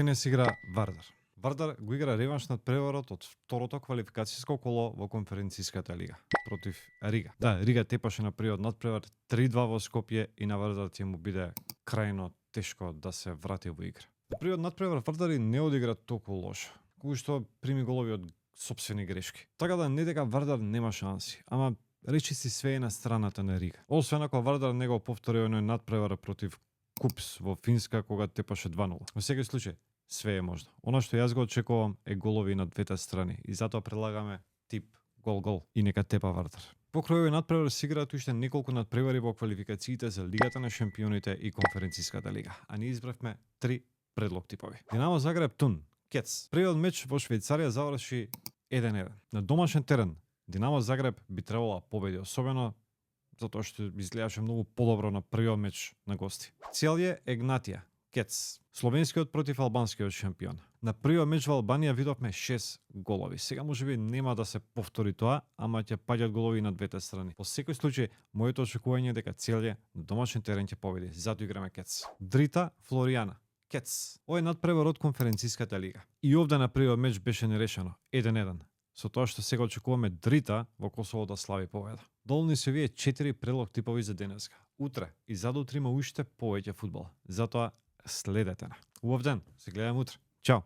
Денес игра Вардар. Вардар го игра реванш над преварот од второто квалификацијско коло во конференцијската лига против Рига. Да, Рига тепаше на првиот надпревар 3-2 во Скопје и на Вардар ќе му биде крајно тешко да се врати во игра. На првиот надпревар Вардар не одигра толку лошо, кој што прими голови од сопствени грешки. Така да не дека Вардар нема шанси, ама речи си све е на страната на Рига. Освен ако Вардар не го повтори оној надпревар против Купс во Финска кога тепаше 2-0. Во секој случај, све е можно. Она што јас го очекувам е голови на двете страни и затоа предлагаме тип гол-гол и нека тепа Вардар. Покрај овој надпревар се играат уште неколку надпревари во квалификациите за Лигата на шампионите и Конференцијската лига, а ние избравме 3 предлог типови. Динамо Загреб Тун, Кец. Првиот меч во Швајцарија заврши 1-1. На домашен терен Динамо Загреб би требало да победи, особено затоа што изгледаше многу подобро на првиот меч на гости. Цел е Егнатија, Кец, словенскиот против албанскиот шампион. На првиот меч во Албанија видовме 6 голови. Сега можеби нема да се повтори тоа, ама ќе паѓаат голови на двете страни. По секој случај, моето очекување е дека Целје на домашен терен ќе победи. Затоа играме Кец. Дрита Флоријана, Кец. Овој надпревар од конференцијската лига. И овде на првиот меч беше нерешено 1-1. Со тоа што сега очекуваме Дрита во Косово да слави победа. Долни се овие 4 предлог типови за денеска. Утре и задутре има уште повеќе фудбал. Затоа следете на. Убав ден, се гледаме утре. Чао!